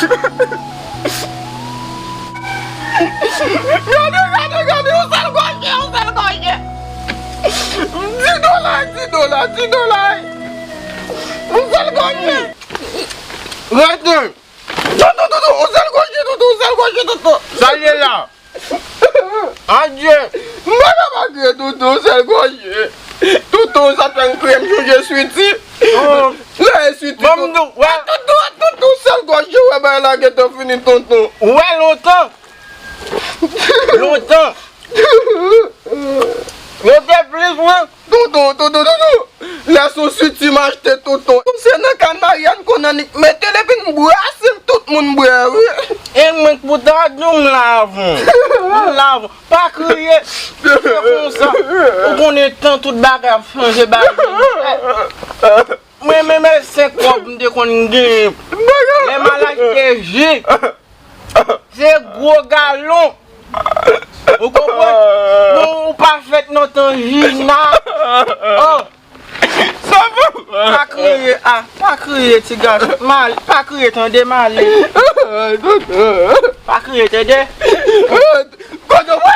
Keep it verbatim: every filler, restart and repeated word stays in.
Gade, gade, gade, yon sèl gòje, yon sèl gòje. Dis dola, dis dola, dis dola. Yon sèl gòje. Rete. Tonton, tonton, yon sèl gòje, tonton, yon sèl gòje, tonton. Sa l ye la? Adye. M pa ka pa kriye, tonton, yon sèl gòje. Tonton, sa fè m kriye, m sonje Switi. Oh. Lè Switi. Bon, m di w, wè. Tonton, tonton, sèl gòje, wè, bagay la gentan fini, tonton. Ou wè lontan. Lontan. Yo te plis, mwen. Tonton, tonton, tonton. Lè sou Switi m achte, tonton. Se nan kay Maryàn konn annik mete l epi n bwè, si tout moun bwè, wi. E mwen k pou ta di w m la avan. M la avan. Pa kriye. Se konsa. Ou konnen tan tout bagay ap chanje, bagay. Mwen menm e senk kòb m te konn genyen. Lè m al achte ji, se gwo galon. Ou konprann? Non, ou pa fèt nan tan ji na. Oh. Pa kriye, ah, pa kriye, ti gason. Mal, pa kriye, tande, male. Pa kriye, tande. Kote w